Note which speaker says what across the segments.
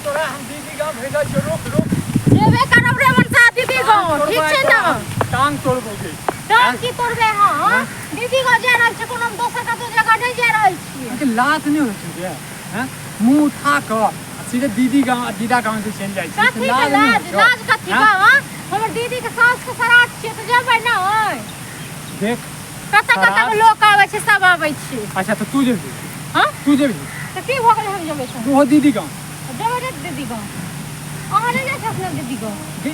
Speaker 1: तोरा हम दीदी गाँव भेजै छियौ, रुक रुक।
Speaker 2: जेबे करब रे मनसा दीदी गाँव, ठीक छै ने?
Speaker 1: टांग तोड़बो गे।
Speaker 2: टांग की तोड़बे? हाँ, दीदी गाँव जा रहल छै, कोनो हम दोसर कतौ जगह नहि जा रहल छियै।
Speaker 1: अहाँके लाज नहि होइ छै गे? हैं, मुँह उठा कऽ आ सीधे दीदी गाँव आ दीदा गाँव जे चलि जाइ छै।
Speaker 2: कथी के
Speaker 1: लाज नहि
Speaker 2: लाज?
Speaker 1: होइ छौ?
Speaker 2: लाज कथी
Speaker 1: हैं?
Speaker 2: के? हाँ, हमर दीदी के सास के श्राद्ध छियै तऽ जेबै ने।
Speaker 1: देख,
Speaker 2: कतऽ कतऽ के
Speaker 1: श्राद्ध?
Speaker 2: लोक आबै छै, सब आबै छै।
Speaker 1: अच्छा, तऽ तू जेबही?
Speaker 2: हाँ।
Speaker 1: तू जेबही?
Speaker 2: तऽ की भऽ गेलै, हम जेबै तऽ?
Speaker 1: ओहो दीदी गाँव
Speaker 2: जेबै रे दीदी गाँव। अहाँ नहि जाइ छै अपना दीदी गाँव?
Speaker 1: गे,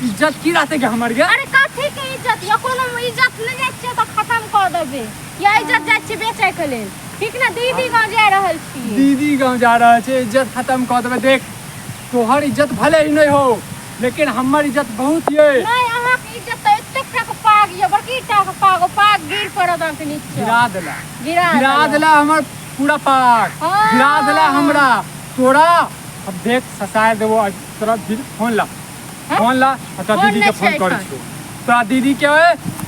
Speaker 1: इज्जत की रहतै गे हमर गे?
Speaker 2: अरे, कथी के इज्जत? या कोनो इज्जत नहि जाइ छियै तऽ खतम कऽ देबै, या इज्जत जाइ छियै बेचै के लेल? ठीक ने, दीदी गाँव जा रहल छियै।
Speaker 1: दीदी गाँव जा रहल छै, इज्जत खतम कऽ देबै। देख, तोहर इज्जत भले ही नहि हो, लेकिन हमर इज्जत बहुत ये।
Speaker 2: नहि, अहाँके इज्जत तऽ एतेक टा के पाग यऽ, बड़की टा के पाग, ओ पाग गिर पड़त अहाँके नीचा।
Speaker 1: गिरा देला।
Speaker 2: गिरा
Speaker 1: गिरा
Speaker 2: देला।
Speaker 1: देला हमर पूरा पाग।
Speaker 2: हाँ।
Speaker 1: गिरा देला हमरा। तोरा अब देख, ससाय देबो। आज तोरा दीदी फोन ला।
Speaker 2: हैं?
Speaker 1: फोन ला आ तोरा
Speaker 2: फोन
Speaker 1: दीदी के
Speaker 2: नहि
Speaker 1: फोन
Speaker 2: छै
Speaker 1: करै
Speaker 2: एखन।
Speaker 1: छियौ। तोरा दीदी के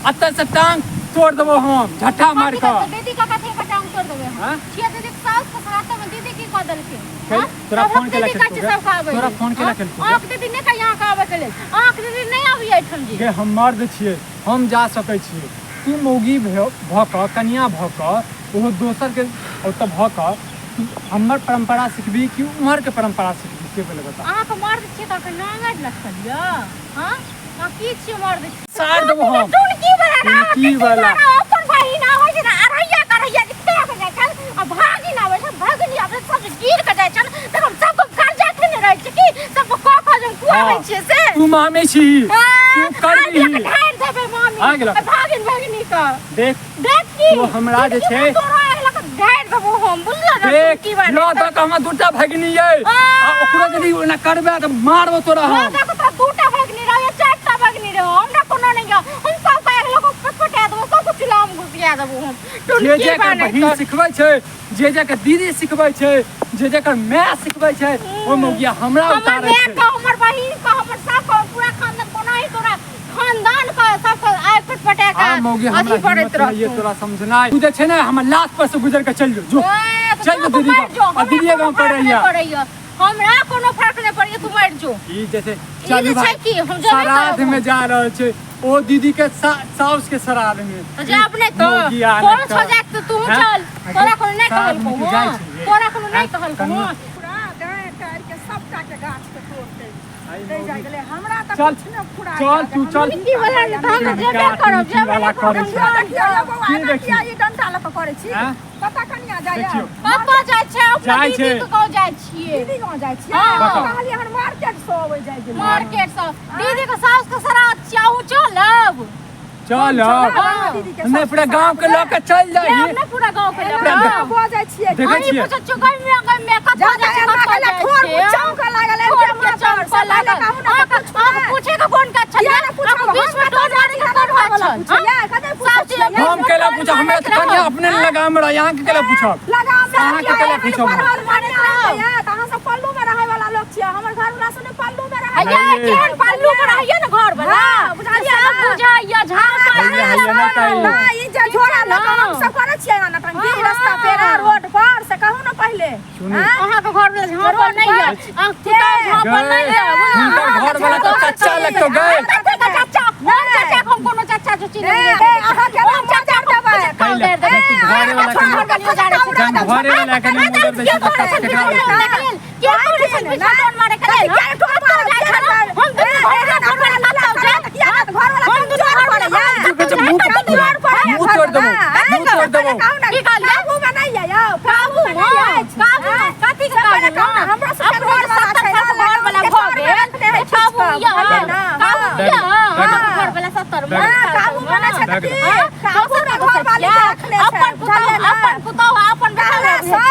Speaker 1: अतऽ से टांग तोड़ देबो हम झट्ठा मारि
Speaker 2: कथी
Speaker 1: कऽ।
Speaker 2: करतै? दीदी के कथी के टांग तोड़ देबै हम?
Speaker 1: हाँ?
Speaker 2: छियै दीदी के साउस के साथ में दीदी की कऽ देलकै?
Speaker 1: कहि,
Speaker 2: हाँ?
Speaker 1: तोरा
Speaker 2: सबक
Speaker 1: फोन केला
Speaker 2: दीदी कहै छै
Speaker 1: केलकौ गे?
Speaker 2: सबके आबै
Speaker 1: तोरा
Speaker 2: लेल।
Speaker 1: फोन केला
Speaker 2: हाँ?
Speaker 1: केलकौ गे?
Speaker 2: अहाँके दीदी नहि कहियै अहाँके आबै के लेल। अहाँके दीदी नहि आबैया एहिठाम जी।
Speaker 1: गे, हम मर्द छियै, हम जा सकै छियै। तू मौगी भऽ कऽ, कनिया भऽ कऽ, ओहो दोसरके ओतऽ भऽ कऽ, तू हमर परम्परा सिखबही कि उम्हरके परम्परा सिखबही, से पहिले बता।
Speaker 2: अहाँके मर्द छियै तऽ अहाँके नांगरि लटकल यऽ? हाँ, अहाँ की छियै, मर्द छियै?
Speaker 1: सार देबो हम।
Speaker 2: टुनकी वाला ना,
Speaker 1: टुनकी वाला।
Speaker 2: अपन बहिन आबै छै ने, अरैया करैया जे फेक जाइ छल आ भागिन आबै छै, भगिनी आबै छै, सब गिर के जाइ छल। तऽ हम सबके कर्जा खेने रहै छी कि सबके कऽ कऽ जे हम खुआबै
Speaker 1: हाँ।
Speaker 2: छियै से?
Speaker 1: तू मामी छी, तू करबी।
Speaker 2: ढारि देबै मामी।
Speaker 1: आ गेलौ।
Speaker 2: भागिन भगिनी के
Speaker 1: देख।
Speaker 2: देख की
Speaker 1: तू हमरा जे छै
Speaker 2: तोरा आगि लऽ कऽ ढारि देबो हम, बुझलो ने?
Speaker 1: देख,
Speaker 2: टुनकी वाला
Speaker 1: लऽ दऽ कऽ हमरा दूटा भगिनी ये आ ओकरो यदि ओना करबै तऽ मारबो तोरा हम।
Speaker 2: लऽ कऽ तोरा दूटा भगिनी रहो या चारिटा भगिनी रहो, हमरा कोनो नहि यऽ। हम सबके आगि लऽ कऽ पटपटा देबो, सबके चूल्हामे घुसिया देबो हम।
Speaker 1: जे
Speaker 2: टुनकी
Speaker 1: जे कर
Speaker 2: बनै
Speaker 1: बहिन सिखबै छै, जे जे कर दीदी सिखबै छै, जे जे कर माय सिखबै छै, ओ मौगिया हमरा
Speaker 2: हमर
Speaker 1: उतारै
Speaker 2: माय
Speaker 1: छै।
Speaker 2: के, हमर बहिन के, हमर सब के, पूरा खानदान कोना ही तोरा खानदान के सब के आगि पटपटा के
Speaker 1: आ मौगी, हमरा
Speaker 2: अथी करैत
Speaker 1: हिम्मत नहीं ये
Speaker 2: रहतौ।
Speaker 1: तोरा समझनाइ। तू जे छै ने, हमर लात पर से गुजर के चल जो, जो।
Speaker 2: ए, तऽ
Speaker 1: चल
Speaker 2: जो
Speaker 1: जो
Speaker 2: तू
Speaker 1: दीदी
Speaker 2: मरि
Speaker 1: गाँव।
Speaker 2: जो,
Speaker 1: आ
Speaker 2: हमरा
Speaker 1: दीदी
Speaker 2: कोनो
Speaker 1: गाँव
Speaker 2: फर्क
Speaker 1: पड़ैया।
Speaker 2: नहि पड़ैया, हमरा कोनो फर्क नहि पड़ैया, तू मरि जो।
Speaker 1: ई जैसे
Speaker 2: ई
Speaker 1: चलू
Speaker 2: जे
Speaker 1: भाई,
Speaker 2: छै की, हम जेबे
Speaker 1: श्राद्ध
Speaker 2: करब।
Speaker 1: में जा रहल छै ओ दीदी के साउस के श्राद्ध में।
Speaker 2: तऽ जायब नहि तऽ
Speaker 1: मौगिया
Speaker 2: कोनो
Speaker 1: नहि
Speaker 2: छौ
Speaker 1: तऽ।
Speaker 2: जायब तऽ तू
Speaker 1: हैं?
Speaker 2: चल। तोरा कोनो नहि
Speaker 1: श्राद्ध में
Speaker 2: कहलकौ?
Speaker 1: तू जाइ
Speaker 2: हँ,
Speaker 1: छी गे?
Speaker 2: तोरा कोनो नहि
Speaker 1: हैं?
Speaker 2: कहलकौ?
Speaker 1: कनिया।
Speaker 2: हँ।
Speaker 3: पूरा गाय काटि के सबटा के गाछ के तोड़तै
Speaker 1: आई
Speaker 3: ले
Speaker 1: मौगी।
Speaker 3: जाइ गेलै, हमरा तऽ
Speaker 1: चल,
Speaker 3: किछु नहि फुराइ।
Speaker 1: चल, तू चल।
Speaker 2: की वाला ने, तऽ हम तऽ जेबे करब, जेबे
Speaker 1: वाला
Speaker 2: नहि
Speaker 1: करै
Speaker 2: करब।
Speaker 1: छै।
Speaker 3: देखियौ यौ बौआ,
Speaker 1: की
Speaker 3: एना
Speaker 1: देखी?
Speaker 3: किया ई डंटा लऽ कऽ करै छी?
Speaker 1: हैं?
Speaker 3: कतऽ कनिया जाइया?
Speaker 1: देखियौ।
Speaker 2: कतऽ जाइ छै अपना
Speaker 1: जाइ
Speaker 2: दीदी
Speaker 1: छै।
Speaker 2: के गाँव जाइ छियै।
Speaker 3: दीदी गाँव जाइ छियै?
Speaker 2: हाँ।
Speaker 1: बताउ।
Speaker 3: कहलियै हन मार्केट से अबै जाइ गेलै।
Speaker 2: मार्केट सँ दीदी के साउस के श्राद्ध छियै, अहूँ चलब।
Speaker 1: चल।
Speaker 3: हाँ, दीदी के
Speaker 1: नहि, पूरा गाँव के लऽ के चल
Speaker 2: जायब
Speaker 1: जाही।
Speaker 2: ने पूरा गाँव के लऽ
Speaker 3: एना
Speaker 2: कऽ?
Speaker 3: भऽ जाइ छियै।
Speaker 1: देखै
Speaker 2: अहीं
Speaker 1: छियै।
Speaker 2: पूछै छियै, गाँव में कतऽ
Speaker 3: जा
Speaker 2: जाइ छै,
Speaker 3: एना
Speaker 2: कतऽ
Speaker 3: गेलै,
Speaker 2: जाइ
Speaker 3: ठोर
Speaker 2: छै?
Speaker 3: चौंकऽ लागल,
Speaker 2: ठोर
Speaker 3: एते
Speaker 2: के
Speaker 3: माथ पर
Speaker 2: चौंकऽ
Speaker 3: से पहिले
Speaker 2: लागल।
Speaker 3: कहू ने तऽ
Speaker 2: अहाँके
Speaker 3: पूछू
Speaker 2: अहाँके
Speaker 3: ने।
Speaker 2: पूछे के कोन काज छलै?
Speaker 3: किया ने पूछब?
Speaker 2: अहाँके बीच में
Speaker 3: हम
Speaker 2: टोन
Speaker 3: कतऽ
Speaker 2: मारै के
Speaker 3: जाइ
Speaker 2: कोन
Speaker 3: छी,
Speaker 2: काज
Speaker 3: घरवला
Speaker 2: छल?
Speaker 3: पूछैया,
Speaker 2: हाँ?
Speaker 3: कतऽ पूछै
Speaker 2: सब चीज
Speaker 3: छियै?
Speaker 1: हम केला पूछब? हमरा तऽ कनिया अपने ने लगाम रहा, अहाँके केला पूछब?
Speaker 3: लगाम
Speaker 1: अहाँके केला पूछब?
Speaker 3: पढ़ल माने तऽ अहाँ सब पल्लू में रहै वाला लोक छियै, हमर घर वाला सब ने पल्लू में रहै।
Speaker 2: हैया,
Speaker 1: नहीं।
Speaker 2: केहन पल्लू पर रहैया ने घर वाला,
Speaker 3: हाँ, बुझलियै
Speaker 2: सब
Speaker 3: ने?
Speaker 2: बुझाइया झापा।
Speaker 1: हैया, हैया, नहि कही।
Speaker 3: नहि, ई जे झोरा लऽ कऽ हम सब करै छियै ना नौटंकी
Speaker 2: हाँ।
Speaker 3: रस्ता पेरा रोड पर से, कहू ने पहिले।
Speaker 1: सुनू।
Speaker 3: आँय?
Speaker 2: अहाँके घर वाला झापल नहि यऽ, अहाँके पुतहु झापल नहि यऽ।
Speaker 1: हुनकर घर वाला तऽ चच्चा लगतौ गै।
Speaker 2: कथी के चच्चा? कोन चच्चा के? हम कोनो चच्चा जो चिन्है
Speaker 3: ए,
Speaker 2: नहि।
Speaker 3: ए, अहाँके ना
Speaker 2: चाचा
Speaker 3: मोजर देबै।
Speaker 1: कैला, तू घरे वाला के जहन घरे वाला के नहि मोजर दै छै तऽ केकरा देतै? तू कहै छै मुँह मुँह तोड़ देबौ, मुँह तोड़ देबौ।
Speaker 2: की कहलियै? काबू मे, काबू मे, कथी के काबू मे? अपने जे 70 साल के घर वाला भऽ गेल, काबू यऽ, काबू यऽ, अहाँके घर वाला 70 मे।
Speaker 3: काबू मे नहि छै तऽ की?
Speaker 2: हाँ,
Speaker 3: काबू मे
Speaker 2: दोसर
Speaker 3: घर वाली के
Speaker 2: कतौ
Speaker 3: रखने छै,
Speaker 2: अपन पुतहु,
Speaker 3: बुझलियै ने?
Speaker 2: अपन पुतहु, अपन बेटा।